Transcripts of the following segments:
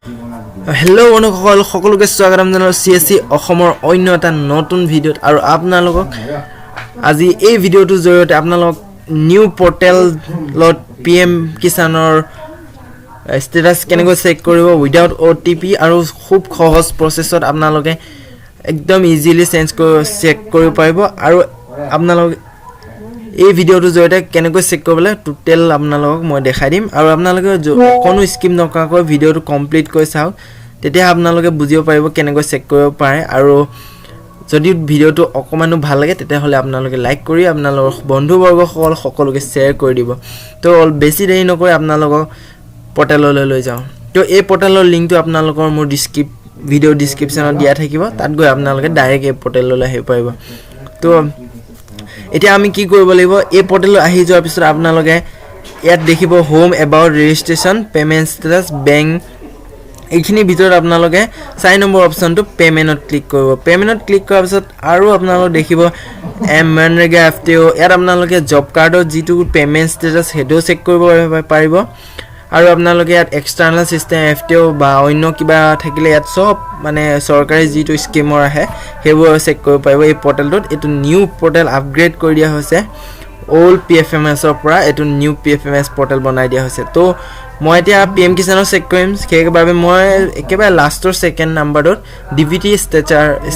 Hello' বন্ধুসকল, সকলোকে স্বাগতম জনালোঁ চিএছচি অসমৰ অন্য এটা নতুন ভিডিঅ'ত। আৰু আপোনালোকক আজি এই ভিডিঅ'টোৰ জৰিয়তে আপোনালোকক নিউ পৰ্টেলত পিএম কিষাণৰ ষ্টেটাছ কেনেকৈ চেক কৰিব উইদাউট অ'টিপি আৰু খুব সহজ প্ৰচেছত আপোনালোকে একদম ইজিলি চেঞ্জ কৰি চেক কৰিব পাৰিব। আৰু আপোনালোক এই ভিডিঅ'টোৰ জৰিয়তে কেনেকৈ চেক কৰিবলৈ টোটেল আপোনালোকক মই দেখাই দিম। আৰু আপোনালোকে অকণো স্কিপ নকৰাকৈ ভিডিঅ'টো কমপ্লিট কৰি চাওক, তেতিয়া আপোনালোকে বুজিব পাৰিব কেনেকৈ চেক কৰিব পাৰে। আৰু যদি ভিডিঅ'টো অকণমানো ভাল লাগে, তেতিয়াহ'লে আপোনালোকে লাইক কৰি আপোনালোকৰ বন্ধুবৰ্গসকল সকলোকে শ্বেয়াৰ কৰি দিব। তো বেছি দেৰি নকৰি আপোনালোকক পৰ্টেললৈ লৈ যাওঁ। তো এই পৰ্টেলৰ লিংকটো আপোনালোকৰ মোৰ ভিডিঅ' ডিছক্ৰিপশ্যনত দিয়া থাকিব। তাত গৈ আপোনালোকে ডাইৰেক্ট এই পৰ্টেললৈ আহিব পাৰিব। তো এতিয়া আমি কি কৰিব লাগিব? এই পৰ্টেললৈ আহি যোৱাৰ পিছত আপোনালোকে ইয়াত দেখিব home, about, registration, payment status, bank। এইখিনিৰ ভিতৰত আপোনালোকে 4 নম্বৰ অপশ্যনটো পে'মেণ্টত ক্লিক কৰিব। পে'মেণ্টত ক্লিক কৰাৰ পিছত আৰু আপোনালোকে দেখিব এম মনৰেগা, এফটিঅ'। ইয়াত আপোনালোকে জব কাৰ্ডৰ যিটো পে'মেণ্ট ষ্টেটাছ, সেইটোও চেক কৰিব পাৰিব। আৰু আপোনালোকে ইয়াত এক্সটাৰ্নেল ছিষ্টেম, এফটিঅ' বা অন্য কিবা থাকিলে ইয়াত চব মানে চৰকাৰী যিটো স্কীমৰ আহে, সেইবোৰ চেক কৰিব পাৰিব এই পৰ্টেলটোত। এইটো নিউ পৰ্টেল আপগ্ৰেড কৰি দিয়া হৈছে। অ'ল্ড পিএফএমএছৰ পৰা এইটো নিউ পিএফএমএছ পৰ্টেল বনাই দিয়া হৈছে। তো মই এতিয়া পিএম কিষাণৰ চেক কৰিম। সেইবাবে মই একেবাৰে লাষ্টৰ ছেকেণ্ড নাম্বাৰটোত ডিবিটি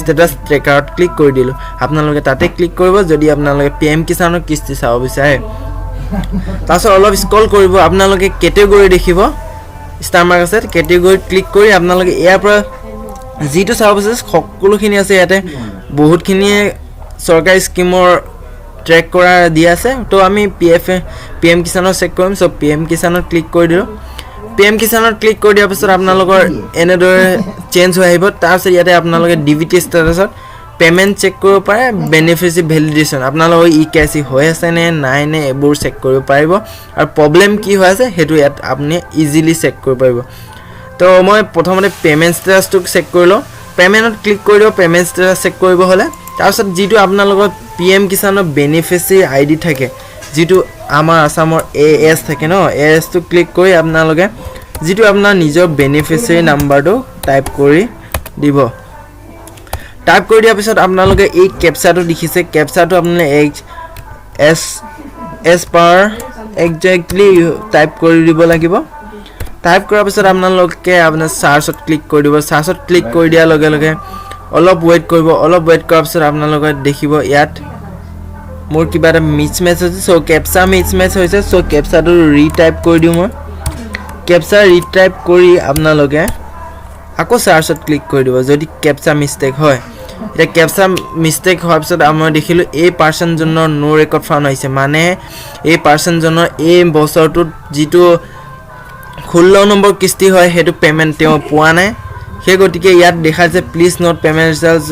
ষ্টেটাছ ট্ৰেকাৰত ক্লিক কৰি দিলোঁ। আপোনালোকে তাতে ক্লিক কৰিব যদি আপোনালোকে পিএম কিষাণৰ কিস্তি চাব বিচাৰে। তাৰপিছত অলপ স্ক্ৰল কৰিব, আপোনালোকে কেটেগৰী দেখিব, ষ্টাৰ মাৰ্ক আছে। কেটেগৰীত ক্লিক কৰি আপোনালোকে ইয়াৰ পৰা যিটো চাব বিচাৰে, সকলোখিনি আছে ইয়াতে। বহুতখিনিয়ে চৰকাৰী স্কীমৰ ট্ৰেক কৰা দিয়া আছে। তো আমি পিএম কিষাণৰ চেক কৰিম। চ' পিএম কিষাণত ক্লিক কৰি দিলোঁ। পিএম কিষাণত ক্লিক কৰি দিয়াৰ পিছত আপোনালোকৰ এনেদৰে চেঞ্জ হৈ আহিব। তাৰপিছত ইয়াতে আপোনালোকে ডিবিটি ষ্টেটাছত পে'মেণ্ট চেক কৰিব পাৰে, বেনিফিচিয়াৰী ভেলিডেশ্যন, আপোনালোকৰ ইকেৱাইচি হৈ আছে নে নাই নে, এইবোৰ চেক কৰিব পাৰিব। আৰু প্ৰব্লেম কি হৈ আছে, সেইটো ইয়াত আপুনি ইজিলি চেক কৰিব পাৰিব। তো মই প্ৰথমতে পে'মেণ্ট ষ্টেটাছটো চেক কৰি লওঁ। পে'মেণ্টত ক্লিক কৰি দিব পে'মেণ্ট ষ্টেটাছ চেক কৰিব হ'লে। তাৰপিছত যিটো আপোনালোকৰ পিএম কিষাণৰ বেনিফিচিয়াৰী আইডি থাকে, যিটো আমাৰ আছামৰ এ এছ থাকে ন, এ এছটো ক্লিক কৰি আপোনালোকে যিটো আপোনাৰ নিজৰ বেনিফিচিয়াৰী নাম্বাৰটো টাইপ কৰি দিব। টাইপ কৰি দিয়াৰ পিছত আপোনালোকে এই কেপচাটো দেখিছে। কেপচাটো আপোনালোকে H S S পাৰ একজেক্টলি টাইপ কৰি দিব লাগিব। টাইপ কৰাৰ পিছত আপোনালোকে আপোনাৰ চাৰ্চত ক্লিক কৰি দিব। চাৰ্চত ক্লিক কৰি দিয়াৰ লগে লগে অলপ ৱেইট কৰিব। অলপ ৱেইট কৰাৰ পিছত আপোনালোকে দেখিব ইয়াত মোৰ কিবা এটা মিছ মেচ হৈছে। চ' কেপচা মিছ মেচ হৈছে। চ' কেপচাটো ৰিটাইপ কৰি দিওঁ মই। কেপচা ৰিটাইপ কৰি আপোনালোকে আকৌ চাৰ্চত ক্লিক কৰি দিব যদি কেপচা মিষ্টেক হয়। এতিয়া কেপচা মিষ্টেক হোৱাৰ পিছত মই দেখিলোঁ এই পাৰ্চনজনৰ ন' ৰেকৰ্ড ফাউণ্ড আহিছে। মানে এই পাৰ্চনজনৰ এই বছৰটোত যিটো 16 নম্বৰ কিস্তি হয়, সেইটো পে'মেণ্ট তেওঁ পোৱা নাই। সেই গতিকে ইয়াত দেখাইছে "প্লিজ নোট পে'মেণ্ট ৰিজাল্ট",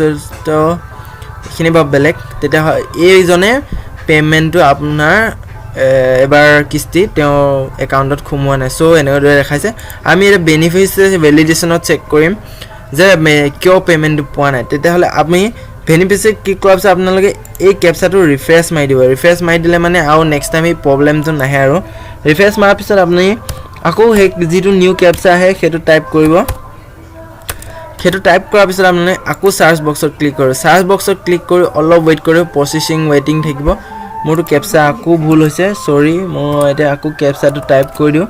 এইখিনি বাৰু বেলেগ। তেতিয়া হয় এইজনে পে'মেণ্টটো আপোনাৰ এবাৰ কিস্তি তেওঁ একাউণ্টত সোমোৱা নাই। চ' এনেদৰে দেখাইছে। আমি এতিয়া বেনিফিচিয়াৰী ভেলিডেশ্যনত চেক কৰিম যে কিয় পে'মেণ্টটো পোৱা নাই। তেতিয়াহ'লে আমি বেনিফিচিয়াৰী ক্লিক কৰাৰ পিছত আপোনালোকে এই কেপচাটো ৰিফ্ৰেছ মাৰি দিব। ৰিফ্ৰেছ মাৰি দিলে মানে আৰু নেক্সট টাইম এই প্ৰব্লেমটো নাহে। আৰু ৰিফ্ৰেছ মাৰাৰ পিছত আপুনি আকৌ সেই যিটো নিউ কেপচা আহে, সেইটো টাইপ কৰিব। সেইটো টাইপ কৰাৰ পিছত আপোনালোকে আকৌ চাৰ্চ বক্সত ক্লিক কৰিব। চাৰ্চ বক্সত ক্লিক কৰি অলপ ৱেইট কৰিব, প্ৰচেছিং ৱেইটিং থাকিব। মোৰতো কেপচা আকৌ ভুল হৈছে, চৰি। মই এতিয়া আকৌ কেপচাটো টাইপ কৰি দিওঁ।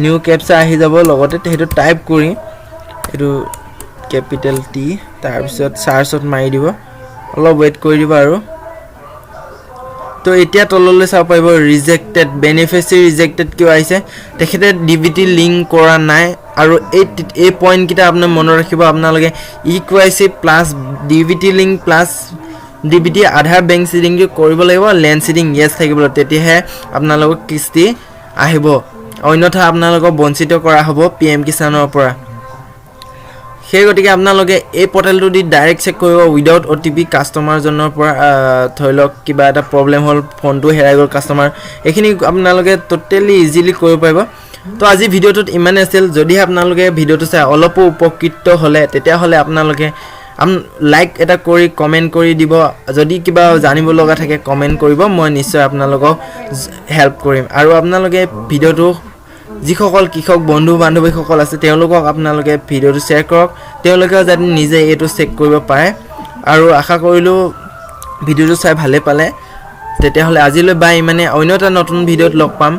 নিউ কেপচা আহি যাব লগতে। সেইটো টাইপ কৰি এইটো কেপিটেল টি, তাৰপিছত চাৰ্চত মাৰি দিব। অলপ ৱেইট কৰি দিব। আৰু তো এতিয়া তললৈ চাব পাৰিব, ৰিজেক্টেড, বেনিফিচিয়াৰী ৰিজেক্টেড কিয় আহিছে? তেখেতে ডিবিটি লিংক কৰা নাই। আৰু এই পইণ্টকেইটা আপোনাৰ মনত ৰাখিব আপোনালোকে। ইকেৱাইচি plus DBT link plus DBT Aadhaar bank চিডিংটো কৰিব লাগিব। লেণ্ড চিডিং য়েছ থাকিব লাগিব, তেতিয়াহে আপোনালোকৰ কিস্তি আহিব। অন্যথা আপোনালোকক বঞ্চিত কৰা হ'ব পিএম কিষাণৰ পৰা। সেই গতিকে আপোনালোকে এই পৰ্টেলটো দি ডাইৰেক্ট চেক কৰিব উইদাউট অ'টিপি। কাষ্টমাৰজনৰ পৰা ধৰি লওক কিবা এটা প্ৰব্লেম হ'ল, ফোনটো হেৰাই গ'ল কাষ্টমাৰ, এইখিনি আপোনালোকে ট'টেলি ইজিলি কৰিব পাৰিব। তো আজি ভিডিঅ'টোত ইমানেই আছিল। যদিহে আপোনালোকে ভিডিঅ'টো চাই অলপো উপকৃত হ'লে, তেতিয়াহ'লে আপোনালোকে লাইক এটা কৰি কমেণ্ট কৰি দিব। যদি কিবা জানিব লগা থাকে, কমেণ্ট কৰিব, মই নিশ্চয় আপোনালোকক হেল্প কৰিম। আৰু আপোনালোকে ভিডিঅ'টো যিসকল কৃষক বন্ধু বান্ধৱীসকল আছে, তেওঁলোকক আপোনালোকে ভিডিঅ'টো শ্বেয়াৰ কৰক, তেওঁলোকেও যাতে নিজে এইটো চেক কৰিব পাৰে। আৰু আশা কৰিলোঁ ভিডিঅ'টো চাই ভালেই পালে। তেতিয়াহ'লে আজিলৈ বাই ইমানে। অন্য এটা নতুন ভিডিঅ'ত লগ পাম।